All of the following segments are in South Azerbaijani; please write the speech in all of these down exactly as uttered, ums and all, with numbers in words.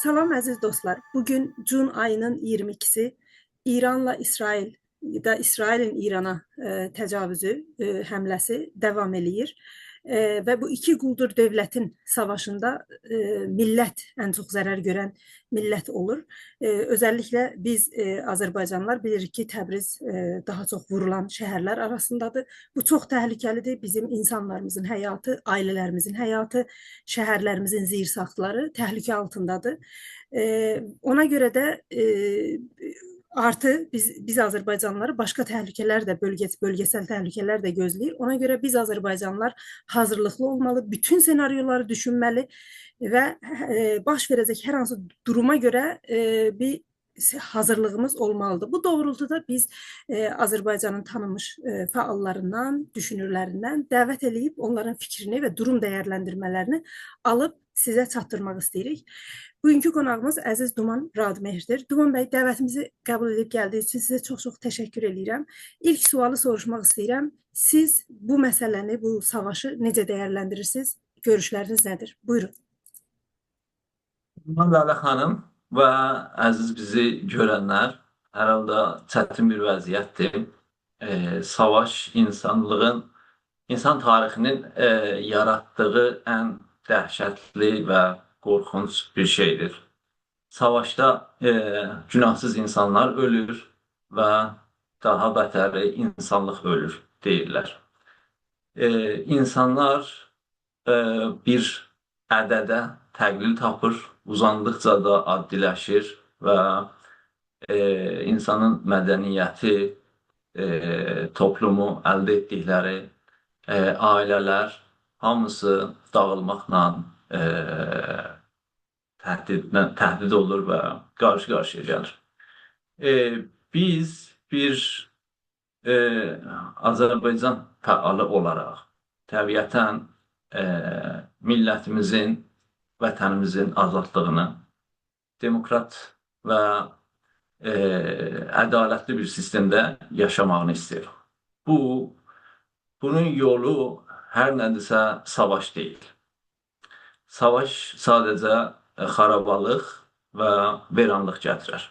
سلام، عزیز دوستلار. بوگون جون آیی‌نین اییرمی ایکیسی، ایرانلا اسرائیل، یا دا اسرائیلین ایرانا، ائ، تجاوزو، ائ، حمله‌سی داوام ائله‌ییر. ائ، و بو ایکی قولدور دؤولتین ساواشیندا، ائ، میللت ان چوخ ضرر گؤرن میللت اولور. ائ، اؤزللیکله بیز، ائ، آذربایجانلیلار بیلیریک کی، تبریز، ائ، داها چوخ وورولان شهرلر آراسیندادیر. بو چوخ تهلکه‌لیدیر. بیزیم اینسانلاریمیزین حیاتی، عائله‌لریمیزین حیاتی، شهرلریمیزین زیرساختلاری تهلکه آلتیندادیر. ائ، اونا گؤره ده، ائ، آرتی بیز، بیز آذربایجانلیلاری باشقا تهلکه‌لر ده، بؤلگه-، بؤلگه‌سل تهلکه‌لر ده گؤزله‌ییر. اونا گؤره بیز آذربایجانلیلار حاضیرلیقلی اولمالی، بوتون سناریولاری دوشونمه‌لی و، ائ، باش وئره‌جک هر هانسی دوروما گؤره، ائ، بیر حاضیرلیغیمیز اولمالیدیر. بو دوغرولتودا بیز، ائ، آذربایجانین تانینمیش، ائ، فعاللاریندان، دوشونورلریندن دعوت ائله‌ییب اونلارین فیکرینی و دوروم دیرلندیرمه‌لرینی آلیب سیزه چاتدیرماق ایسته‌ییریک. بوگونکو قوناغیمیز عزیز دومان رادمهردیر. دومان بی، دعوتیمیزی قبول ائدیب گلدیگینیز اوچون سیزه چوخ-چوخ تشکر ائله‌ییرم. ایلک سؤالی سوروشماق ایسته‌ییرم. سیز بو مسئله‌نی، بو ساواشی نئجه دیرلندیریرسینیز؟ گؤروشلرینیز نه‌دیر؟ بویورون. سلام لله خانیم و عزیز بیزی گؤرنلر. هر حالدا چتین بیر وضعیتدیر. ائ، ساواش اینسانلیغین، اینسان تاریخینین، ائ، یاراتدیغی ان دهشتلی و قورخونج بیر شئیدیر. ساواشدا، ائ، گوناهسیز اینسانلار اؤلور و داها بتری اینسانلیق اؤلور دئییرلر. ائ، اینسانلار، ائ، بیر عدده تقلیل تاپیر، اوزاندیقجا دا عادیلشیر و، ائ، اینسانین مدنیتی، ائ، توپلومو، الده ائتدیکلری، ائ، عائله‌لر هامیسی داغیلماقلا، ائ، تهدیدله، تهدید اولور و قارشی-قارشییا گلیر. ائ، بیز بیر، ائ، آذربایجان فعالی اولاراق طبیعتاً، ائ، میللتیمیزین، وطنیمیزین آزادلیغینی، دموکرات و، ائ، عدالتلی بیر سیستمده یاشاماغینی ایسته‌ییریک. بو، بونون یولو هر نه‌دیرسه ساواش دئییل. ساواش ساده‌جه، ائ، خارابالیق و ویرانلیق گتیرر.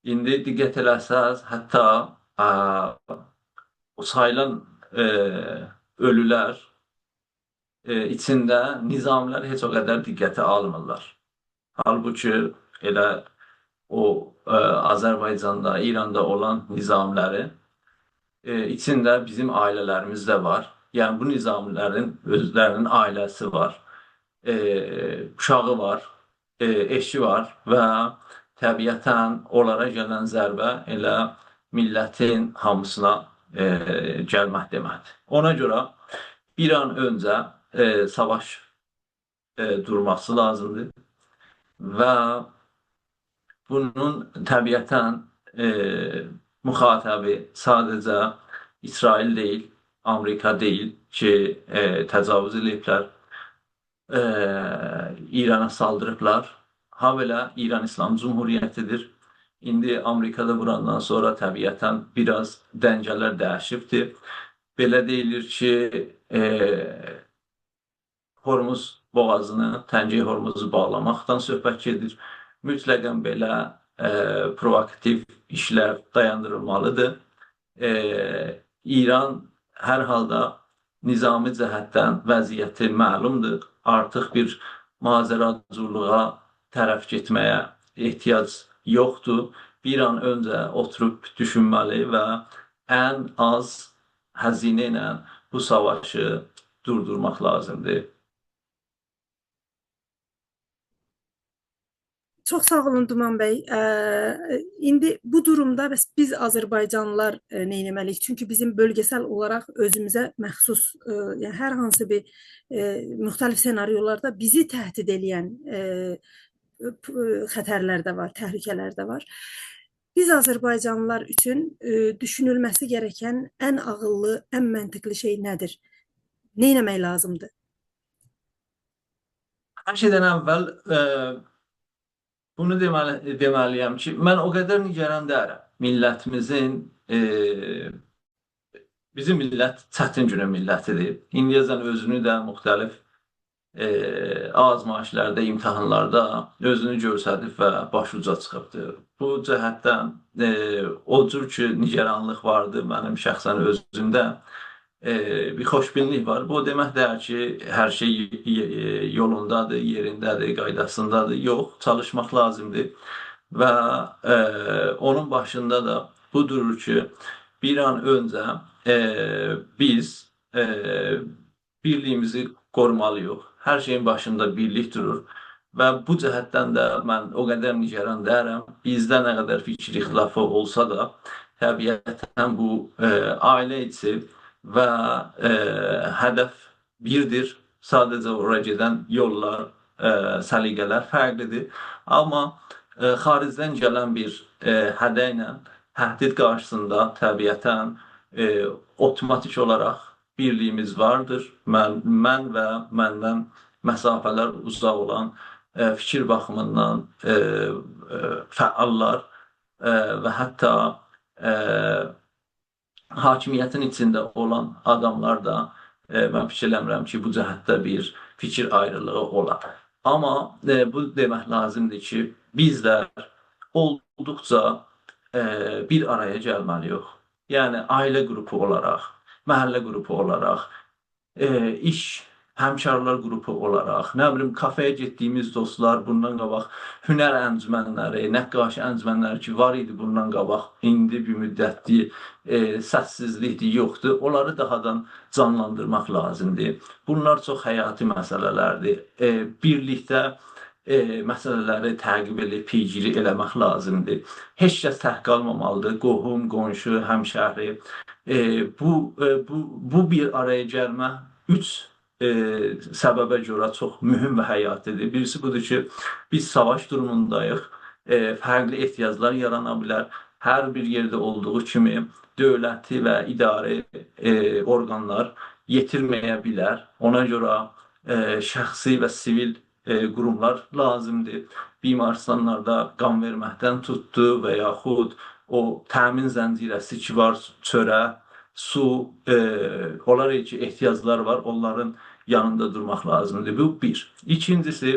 ایندی دقت ائله‌سز، حتی، ا، او ساییلان، ائ، اؤلولر، ائ، ایچینده نظامی‌لر هئچ او قدر دقته آلمیرلار. حالبوکی ائله او، ائ، آذربایجاندا، ایراندا اولان نظامی‌لرین، ائ، ایچینده بیزیم عائله‌لریمیز ده وار. یعنی بو نظامی‌لرین اؤزلری‌نین عائله‌سی وار، ائ، اوشاغی وار، ائ، ائشی وار و طبیعتاً اونلارا گلن ضربه ائله میللتین هامیسینا، ائ، گلمک دئمکدیر. اونا گؤره بیر آن اؤنجه، ائ، ساواش، ائ، دورماسی لازیمدیر و بونون طبیعتاً، ائ، مخاطبی ساده‌جه اسرائیل دئییل، آمریکا دئییل کی، ائ، تجاوز ائله‌ییبلر، ائ، ایرانا سالدیریبلار. هابئله ایران ایسلام جمهوریتی‌دیر. ایندی آمریکا دا ووراندان سونرا طبیعتاً بیر آز دنگه‌لر دییشیبدیر. بئله دئییلیر کی، ائ، هرمز بوغازینی، تنگه هرمزو باغلاماقدان صحبت گئدیر. مطلقاً بئله، ائ، پروآکتیو ایشلر دایاندیریلمالیدیر. ائ، ایران هر حالدا نظامی جهتدن وضعیتی معلومدور. آرتیق بیر ماجراجولیغا طرف گئتمه‌یه احتیاج یوخدور. بیر آن اؤنجه اوتوروب دوشونمه‌لی و ان آز هزینه ایله بو ساواشی دوردورماق لازیمدیر. چوخ ساغ اولون، دومان بی. ا، ایندی بو دورومدا بس بیز آذربایجانلیلار، ا، نه ائتمه‌لی‌ییک؟ چونکی بیزیم بؤلگه‌سل اولاراق اؤزوموزه مخصوص، ا، یعنی هر هانسی بیر، ا، مختلف سناریولاردا بیزی تهدید ائله‌ین، ا، پ-، خطرلر ده وار، تهلکه‌لر ده وار. بیز آذربایجانلیلار اوچون، ا، دوشونولمه‌سی گره‌کن ان عاغیللی، ان منطقلی شئی نه‌دیر؟ نه ائتمک لازیمدیر؟ هر شئیدن اول، ائ، بونو دئمه‌لی، دئمه‌لی‌یم کی، من او قدر نگران دئییلم میللتیمیزین، ائ، بیزیم میللت چتین گونون میللتی‌دیر. ایندیه‌جن اؤزونو ده مختلف ائ، آزمایشلرده، امتحانلاردا اؤزونو گؤستریب و باشی اوجا چیخیبدیر. بو جهتدن، ائ، او جور کی، نگرانلیق واردی، منیم شخصاً اؤزومده، ائ، بیر خوشبینلیک وار. بو او دئمک دئییل کی، هر شئی ی-، ی-، یولوندادیر، یئرینده‌دیر، قایداسیندادیر. یوخ، چالیشماق لازیمدیر. و، ائ، اونون باشیندا دا بو دورور کی، بیر آن اؤنجه، ائ، بیز، ائ، بیرلیگیمیزی قورومالی‌ییق. هر شئیین باشیندا بیرلیک دورور. و بو جهتدن ده من او قدر نگران دئییلم. بیزده نه قدر فیکیر اختلافی اولسا دا، طبیعتاً بو، ائ، عائله ایچی و، ائ، هدف بیردیر. ساده‌جه اورا گئدن یوللار، ائ، سلیقه‌لر فرقلیدیر. آمما، ائ، خاریجدن گلن بیر، ائ، هده ایله تهدید قارشیسیندا طبیعتاً، ائ، اوتوماتیک اولاراق بیرلیگیمیز واردیر. من، من و مندن مسافه‌لر اوزاق اولان، ائ، فیکیر باخیمیندان، ائ، ائ، فعاللار، ائ، و حتی، ائ، حاکمیتین ایچینده اولان آداملار دا، ائ، من فیکیر ائله‌میرم کی، بو جهتده بیر فیکیر آیریلیغی اولا. آمما، ائ، بو دئمک لازیمدیر کی، بیزلر اولدوقجا، ائ، بیر آرایا گلمه‌لی‌ییک. یعنی، عائله قروپو اولاراق، محله قروپو اولاراق، ائ، ایش، همکارلار قروپو اولاراق، نه بیلیم، کافه‌یه گئتدیگیمیز دوستلار، بوندان قاباق هنر انجمنلری، نقاشی انجمنلری کی، وار ایدی بوندان قاباق، ایندی بیر مدتدیر، ائ، سس‌سیزلیکدیر، یوخدور. اونلاری داها دا جانلاندیرماق لازیمدیر. بونلار چوخ حیاتی مسئله‌لردیر. ائ، بیرلیکده، ائ، مسئله‌لری تعقیب ائدیب پیگیری ائله‌مک لازیمدیر. هئچ کس تک قالمامالیدیر. قوهوم، قونشو، همشهری. ائ، بو، ائ، بو، بو بیر آرایا گلمه اوچ، ائ، سببه گؤره چوخ مهم و حیاتیدیر. بیریسی بودور کی، بیز ساواش دورومونداییق. ائ، فرقلی احتیاجلار یارانا بیلر. هر بیر یئرده اولدوغو کیمی دؤولتی و اداره، ائ، اورقانلار یئتیرمه‌یه بیلر. اونا گؤره، ائ، شخصی و سیویل، ائ، قوروملار لازیمدیر. بیمارستانلاردا قان وئرمکدن توتدو و یاخود او تأمین زنجیره‌سی کی وار، چؤرک، سو، ائ، اونلار کی احتیاجلار وار، اونلارین یانیندا دورماق لازیمدیر. بو بیر. ایکینجیسی،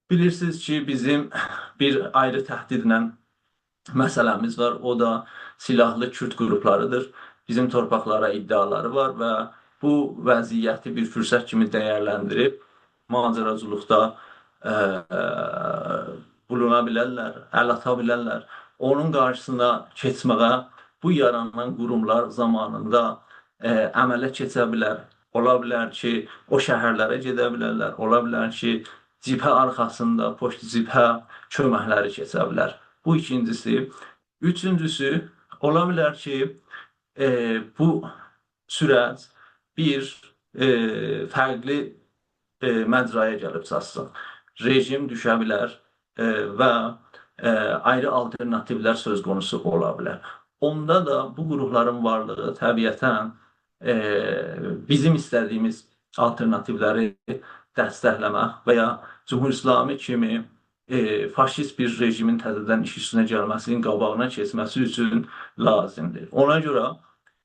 بیلیرسینیز کی، بیزیم بیر آیری تهدیدله مسئله‌میز وار. او دا سیلاحلی کورد قروپلاریدیر. بیزیم تورپاقلارا ادعالاری وار و بو وضعیتی بیر فرصت کیمی دیرلندیریب ماجراجیلیقدا، ائ، بولونا بیلرلر، ال آتا بیلرلر. اونون قارشیسینا کئچمه‌یه بو یارانان قوروملار زامانیندا، ائ، عمله کئچه بیلر. اولا بیلر کی، او شهرلره گئده بیلرلر. اولا بیلر کی، جبهه آرخاسیندا، پشت جبهه کؤمکلری کئچه بیلر. بو ایکینجیسی. اوچونجوسو، اولا بیلر کی، ائ، بو سورج بیر، ائ، فرقلی، ائ، مجرایا گلیب چاتسین. رژیم دوشه بیلر، ائ، و، ائ، آیری آلترناتیولر سؤز قونوسو اولا بیلر. اوندا دا بو قروپلارین وارلیغی طبیعتاً، ائ، بیزیم ایسته‌دیگیمیز آلترناتیولری دستکله‌مک و یا جمهوری اسلامی کیمی، ائ، فاشیست بیر رژیمین تزه‌دن ایش اوستونه گلمه‌سینین قاباغینا کئچمه‌سی اوچون لازیمدیر. اونا گؤره،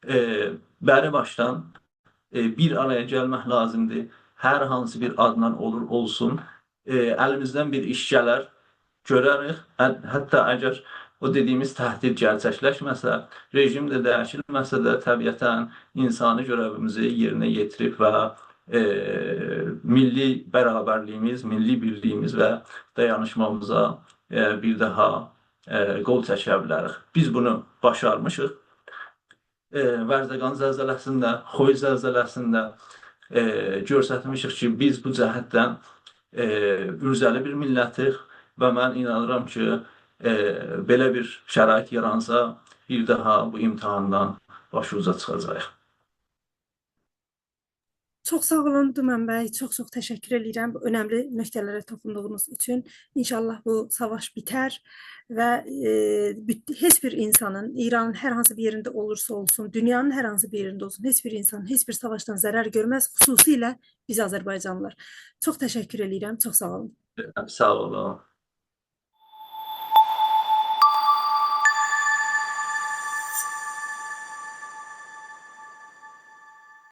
ائ، بری باشدان، ائ، بیر آرایا گلمک لازیمدیر. هر هانسی بیر آدلا اولور اولسون، ائ، الیمیزدن بیر ایش گلر، گؤرریک. ح-، حتی اگر او دئدیگیمیز تهدید گئرچکلشمه‌سه، رژیم ده دییشیلمه‌سه ده، طبیعتاً انسانی گؤره‌ویمیزی یئرینه یئتیریب و، ائ، میللی برابرلیگیمیز، میللی بیرلیگیمیز و دایانیشمامیزا، ائ، بیر داها، ائ، قول چکه بیلریک. بیز بونو باشارمیشیق. ائ، ورزقان زلزله‌سینده، خوی زلزله‌سینده، ائ، گؤسترمیشیک کی، بیز بو جهتدن، ائ، عرضه‌لی بیر میللتیک و من اینانیرام کی، ائ، بئله بیر شرایط یارانسا، بیر داها بو امتحاندان باشی اوجا چیخاجاغیق. چوخ ساغ اولون، دومن بی. چوخ چوخ تشکر ائله‌ییرم بو اؤنملی نکته‌لره توخوندوغونوز اوچون. انشاءالله بو ساواش بیتر و، ائ، بوت-، هئچ بیر اینسانین، ایرانین هر هانسی بیر یئرینده اولورسا اولسون، دونیانین هر هانسی بیر یئرینده اولسون، هئچ بیر اینسان هئچ بیر ساواشدان ضرر گؤرمز، خصوصیله بیز آذربایجانلیلار. چوخ تشکر ائله‌ییرم، چوخ ساغ اولون. ساغ اولون.